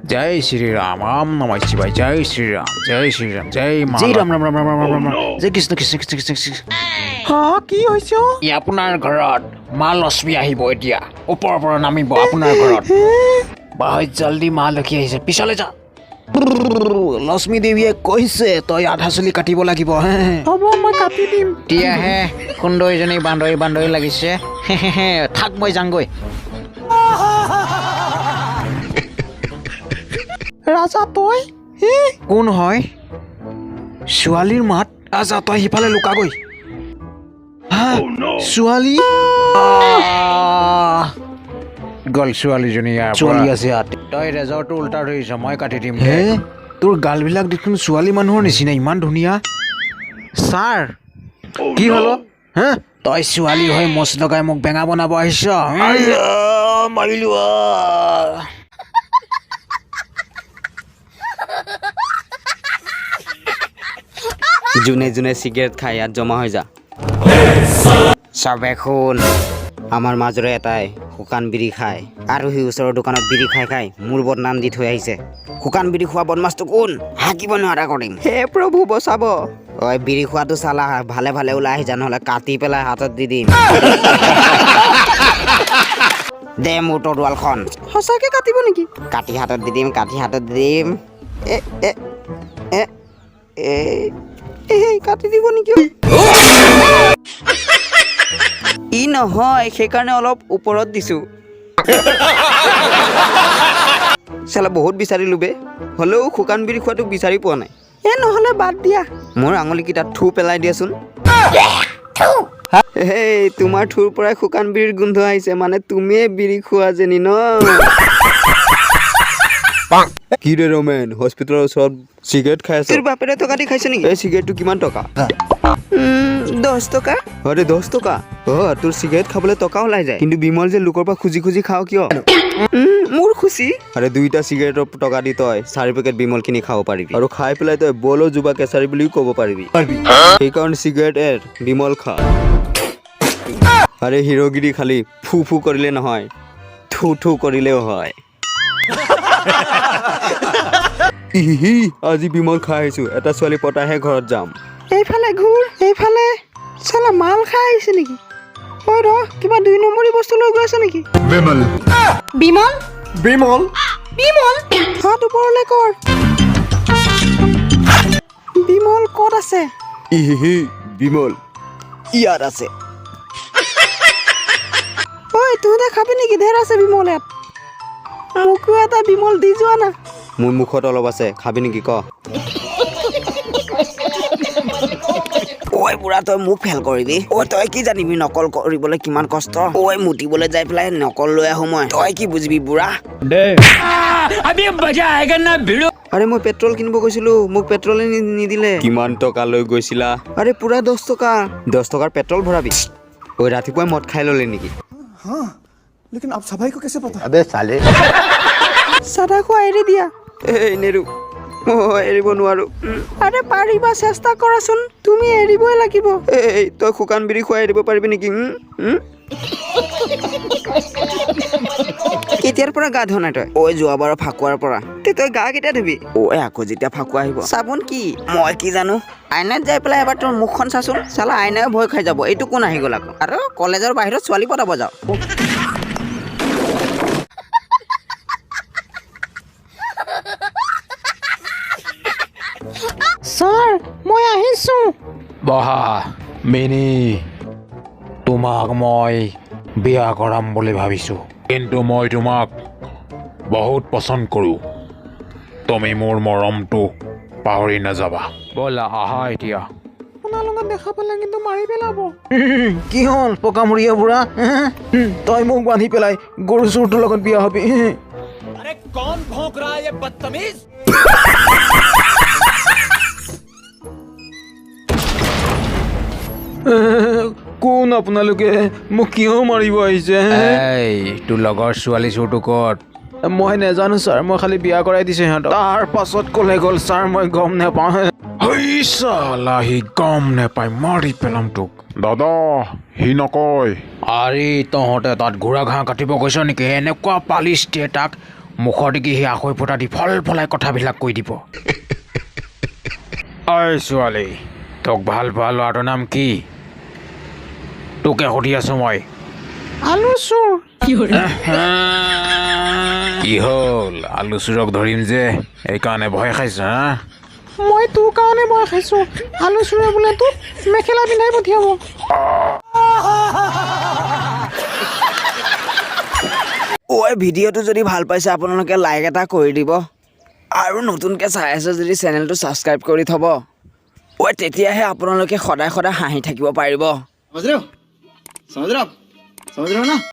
জয় শ্ৰীৰাম, ওম নমঃ শিৱায়, জয় শ্ৰীৰাম, জয় শ্ৰীৰাম, জয় মা জয় ৰাম ৰাম ৰাম ৰাম ৰাম ৰাম ৰাম, জয় কৃষ্ণ কৃষ্ণ কৃষ্ণ কৃষ্ণ কৃষ্ণ। হা, কি হৈছে অ? ই আপোনাৰ ঘৰত মা লক্ষ্মী আহিব, এতিয়া ওপৰৰ পৰা নামিব আপোনাৰ ঘৰত। বহুত জল্দি মা লক্ষ্মী আহিছে, পিছলে যা। লক্ষ্মী দেৱীয়ে কৈছে তই আধা চুলি কাটিব লাগিব হে। হ'ব, মই কাটি দিম। এতিয়াহে সুন্দৰীজনী বান্দৰী বান্দৰী লাগিছে। থাক, মই যাওঁগৈ। ৰাজা তই হে? কোন হয়? ছোৱালীৰ মাত। আচ্ছা, তই সিফালে লুকাগৈ। হা, ছোৱালী? আহ, গ'ল ছোৱালীজনী ইয়াৰ পৰা। ছোৱালী আছে ইয়াত। তই ৰেজৰটো উল্টা ধৰিছ, মই কাটি দিম। হে, তোৰ গালবিলাক দেখোন ছোৱালী মানুহৰ নিচিনা, ইমান ধুনীয়া। ছাৰ, কি হ'ল হে? তই ছোৱালী হৈ মোচ লগাই মোক বেঙা বনাব আহিছ? মাৰিলো। যোনে যোনে চিগাৰেট খাই ইয়াত জমা হৈ যা। চবে শুন, আমাৰ মাজৰে এটাই শুকান বিড়ি খায় আৰু সি ওচৰৰ দোকানত বিড়ি খাই খাই মোৰ বদনাম দি থৈ আহিছে। শুকান বিড়ি খোৱা বদমাছটো কোন? হাঁকিব নোৱাৰা কৰিম। হে প্ৰভু, বচাব। ঐ বিড়ি খোৱাটো চালা, ভালে ভালে ওলাই আহি যা, নহ'লে কাটি পেলাই হাতত দি দিম। দে মোৰ তৰোৱালখন। সঁচাকে কাটিব নেকি? কাটি হাতত দি দিম, কাটি হাতত দি দিম। এ এ এ এ এই, কাটি দিব নেকি? ই নহয়, সেইকাৰণে অলপ ওপৰত দিছোঁ। চালা বহুত বিচাৰিলোঁ বে, হ'লেও শুকান বিড়ি খোৱাটোক বিচাৰি পোৱা নাই। এ নহ'লে বাদ দিয়া। মোৰ আঙুলিকেইটা থু পেলাই দিয়াচোন। হেই, তোমাৰ থুৰ পৰাই শুকান বিড়িৰ গোন্ধ আহিছে, মানে তুমিয়ে বিড়ি খোৱা জনী ন? কি ৰে ৰমেন, হস্পিটেলৰ ওচৰত চিগাৰেট খাই আছ? তোৰ বাপেৰে টকা দি খাইছ নেকি? এই চিগাৰেটটো কিমান টকা? 10 টকা। আৰে 10 টকা? অ, তোৰ চিগাৰেট খাবলৈ টকা ওলাই যায়, কিন্তু বিমল যে লোকৰ পৰা খুজি খুজি খাৱ কিয়? মোৰ খুচি। আৰে 2টা চিগাৰেটৰ টকা দি তই 4 পেকেট বিমল কিনি খাব পাৰিবি, আৰু খাই পেলাই তই বলো যুৱা কেচাৰী বুলিও ক'ব পাৰিবি। সেইকাৰণে চিগাৰেট এৰ, বিমল খা। আৰে হিৰগিৰি খালি ফু ফু কৰিলে নহয়, থু থু কৰিলেও হয়। ইহি, আজি বিমল খাই আহিছো, এটা ছোৱালী পতাইহে ঘৰত যাম। এইফালে ঘূৰ, এইফালে। চালা মাল খাই আহিছে নেকি? ঐ ৰ, কিবা 2 নম্বৰী বস্তু লৈ গৈ আছ নেকি? বিমল। বিমল। বিমল। বিমল, হাত ওপৰলৈ কৰ। বিমল ক'ত আছে? ইহি, বিমল ইয়াত আছে। ঐ, তহঁতে খাবি নেকি? ধেৰ আছে বিমল ইয়াত। মোকো এটা বিমল দি যোৱা না। মোৰ মুখত অলপ আছে, খাবি নেকি ক? ঐ বুঢ়া, তই মোক ফেল কৰিবি? ঐ তই কি জানিবি নকল কৰিবলৈ কিমান কষ্ট? ঐ মুতিবলৈ যাই পেলাই নকল লৈ আহো মই, তই কি বুজিবি বুঢ়া? আৰে মই পেট্ৰল কিনিব গৈছিলো, মোক পেট্ৰলে নিদিলে। কিমান টকা লৈ গৈছিলা? আৰে পুৰা 10 টকা। 10 টকাৰ পেট্ৰল ভৰাবি? ঐ ৰাতিপুৱাই মদ খাই ললি নেকি? लेकिन आप सफाई को कैसे पता? চাদা খোৱা এৰি দিয়া। এই নেৰু, মই এৰিব নোৱাৰো। আৰে পাৰিবা, চেষ্টা কৰাচোন, তুমি এৰিবই লাগিব। এই তই শুকান বিড়ি খুৱাই এৰিব পাৰিবি নেকি? কেতিয়াৰ পৰা গা ধোৱা নাই তই? ঐ যোৱাবাৰৰ ফাকুৱাৰ পৰা। তে তই গা কেতিয়া ধুবি? ঐ আকৌ যেতিয়া ফাকুৱা আহিব। চাবোন কি? মই কি জানো? আইনাত যাই পেলাই এবাৰ তোৰ মুখখন চাচোন, চালা আইনাই ভয় খাই যাব। এইটো কোন আহি গ'ল আকৌ? আৰু কলেজৰ বাহিৰত ছোৱালী পতাব যাওঁ। ছাৰ, মই আহিছো। বহা মিনি, তোমাক মই বিয়া কৰাম বুলি ভাবিছো, কিন্তু মই তোমাক বহুত পচন্দ কৰোঁ। তুমি মোৰ মৰমটো পাহৰি নাযাবা। ব'লা আহা এতিয়া। আপোনাৰ লগত দেখা পালে কিন্তু মাৰি পেলাব। কি হ'ল পকামূৰীয়া বুঢ়া? তই মোক বান্ধি পেলাই গৰু চোৰটোৰ লগত বিয়া হবি? কোন আপোনালোকে? মোক কিয় মাৰিব আহিছে? এই তোৰ লগৰ ছোৱালী চোৰটো ক'ত? মই নেজানো ছাৰ, মই খালি বিয়া কৰাই দিছো সিহঁতক। তাৰ পাছত ক'লে গ'ল ছাৰ, মই গম নেপাওঁ। হেই চালা, সি গম নেপায়, মাৰি পেলাম তোক। দাদা, সি নকয়। আৰে তহঁতে তাত ঘোঁৰা ঘাঁহ কাটিব গৈছ নেকি? এনেকুৱা পালিচ দিয়ে তাক, মুখৰ দিগি সি আখৈ ফুটা দি ফল ফলাই কথাবিলাক কৈ দিব। ঐ ছোৱালী, তোক ভাল পোৱা ল'ৰাটোৰ নাম কি? তোকে সুধি আছো মই। আলু চোৰ। কি হ'ল, আলু চোৰক ধৰিম যে সেইকাৰণে ভয় খাইছ হা? মই তোৰ কাৰণে ভয় খাইছোঁ। আলু চোৰে বোলে তোক মেখেলা পিন্ধাই পঠিয়াব। ঐ, ভিডিঅ'টো যদি ভাল পাইছে আপোনালোকে লাইক এটা কৰি দিব আৰু নতুনকৈ চাই আছে যদি চেনেলটো ছাবস্ক্ৰাইব কৰি থ'ব। ঐ, তেতিয়াহে আপোনালোকে সদায় সদায় হাঁহি থাকিব পাৰিব। समझ रहे हो? समझ रहे हो आप? समझ रहे हो ना?